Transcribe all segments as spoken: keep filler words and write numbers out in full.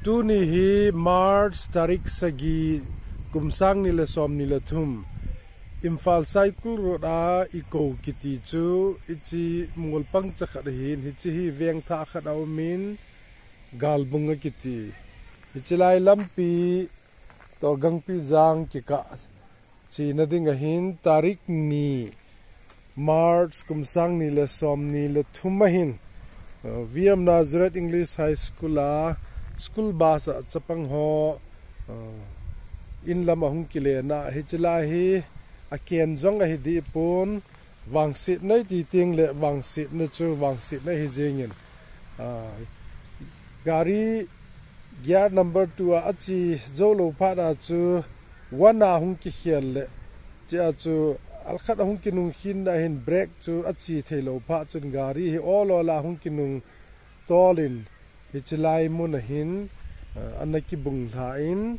Tuni hi March tarik sagi, kum sang ni le som ni le thum. Imphal Saikul Road a i ko kiti chu, i chi mungol pang cha khat ahin, hichi hi veng thah khat a um in, Galbung a kiti. Hichi lai lampi toh Gangpijang kikah chena ding ahin, tarik ni March kum sang ni le som ni le thum ahin, uh, V M Nazareth English High School a school bus a chapang ho, uh, in lam ahung kile na, hichi lai hi a ken jong ahi dih pon, vangsetna i ti teng le vangsetna chu vangsetna hi jingin, uh, gari gear number two a, a chi jou lou phat a chu one a hung kikhel le, chi a chu alkhat a hung kinung khin na hin brake chu a chi thei lou phat chun gari hi ol ol a hung kinung tol in, hichi lai mun ahin, uh, ana kibung lha in,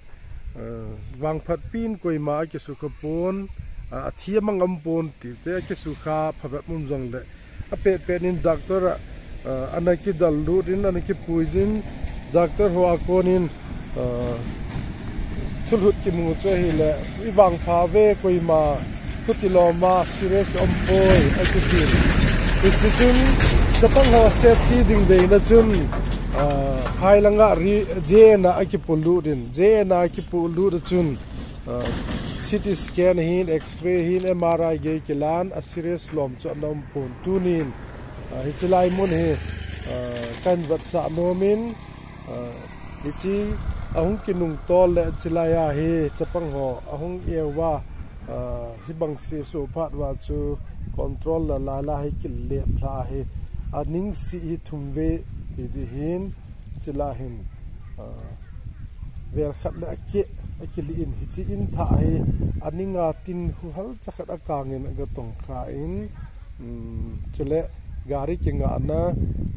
uh, vangphat pin koima a kisukha pon, uh, a thi a mang um pon ti te a kisukha phabep um jong le, a pet pet in doctor a, uh, ana kidal lut in, ana kipui jin, doctor ho a kon in, uh, thulhut kimu chu ahi le, i vangpha ve koima, khuti loma serious um poi, a kiti. Hichi chun, chapang ho safety ding deina chun, uh, phai langa ri, J N a kipu lut in, J N a kipu lut chun, uh, C T scan hin, X-ray hin, M R I gei kilan, a serious lom chu ana um pon tunin, uh, hichi lai mun hi, uh, kan vatsah nom in, uh, hichi ahung kinung tol le chi lai a hi chapang ho ahung eu a, uh, hi bang si su phat va chu control la la la hi kilep lha hi a ning si hi thum ve ti di hin chi lai hin, uh, vel khat le a ke, a kili in hichi in thah hi a ning a tin khu hal cha khat a kang in a ga tong kha in, um, chule gari kingah na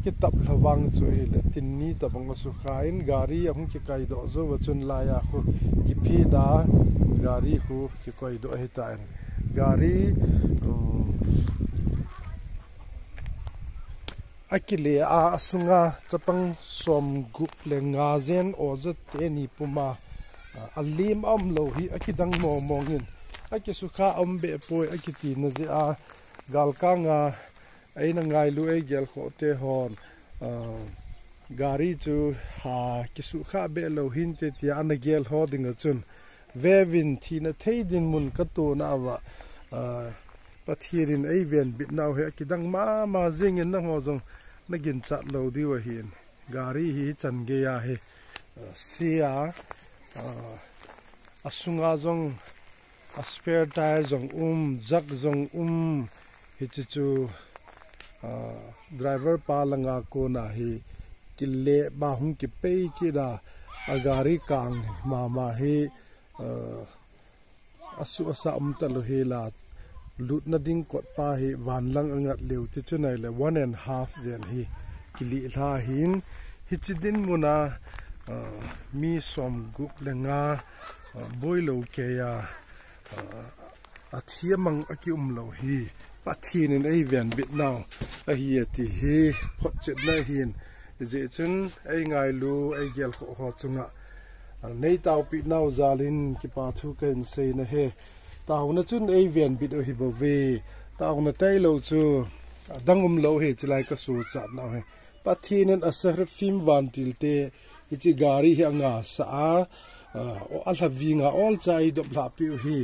kitap lha vang chu hi le tin ni tabang a su kha in gari ahung kikai doh jou va chun lai a khu kiphi da gari khu kikoi doh ahi ta in gari, um, a kile a, a sunga chapang som gup le nga jen o za te ni puma, a, a lim a um lou hi a kidang mong mong in a kisukha a um be poi a kiti na je a galkang a eina ngailu ei gel kho te hon, a, gari chu ha kisukha be lou hin te tia ana gel ho ding a chun vevin thina thei din mun ka tuna va, a, Pathian in ei ven bit nau he a kidang ma ma jing in na ho jong na gin chat lou diu ahin. Gari hi chan gei a hi, uh, sia, uh, a sunga jong a spare tyre jong um, jack jong um, hichi chu, uh, driver pa langa kona hi kile ba hung kipei kida a gari kang mama hi, uh, a su a sa um ta lou hi la, lutna ding kot pa hi van lang a ngat leu ti chu nai le one and half jen hi kili lha hin hichi din muna, ah, mi som gup le nga, ah, boi lou kei a, ah, a thi a mang a ki um lou hi Pathian in ei ven bit nau ahi a ti hi photchetna hin. Hijeh chun ei ngailu, ei gel kho ho chunga, ah, nei taopi nau jal in kipa thu ka hin sei na he. Taona chun ei ven bit u hi bou ve. Taona tailou chu, ah, dang um lou hi chilai ka su chat nau hi. Pathian in a seraphim vantil te, hichi gari hi a nga sa a, ah, o a lha vinga ol cha ei dop lha piu hi.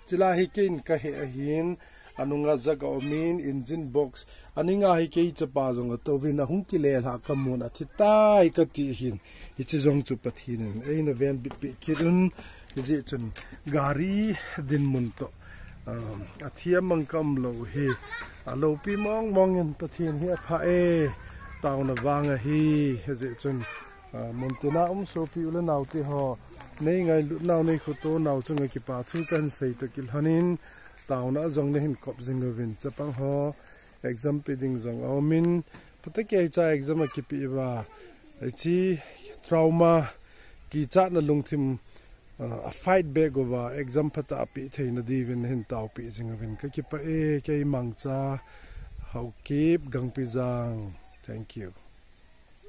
Chilai hi kein ka he ahin, a nunga jack a um in, engine box, a ninga hi kei chapa jong a tou vin a hung kile lha ka mun a thi tai ka ti hin. Hichi jong chu Pathian in ei na ven bit pi kit un, hijeh chun gari din mun to, um, a thi a mang ka um lou hi. A loupi mong mong in Pathian hi a pha e, taona vang ahi, hijeh chun, ah, mun tina um sopi u le nau te ho, nei ngailut nau, nei khoto nau chunga kipa thu ka hin sei to kilhon in, taona jong na hin kop jing uvin chapang ho, exam pe ding jong a um in, pata kei cha exam a kipe va, hichi trauma, kichat na lungthim, ah, a fight back uva, exam phatah a pe thei na diuvin hin taopi jing uvin ka kipa e, kei Mangcha Haokip Gangpijang. Thank you.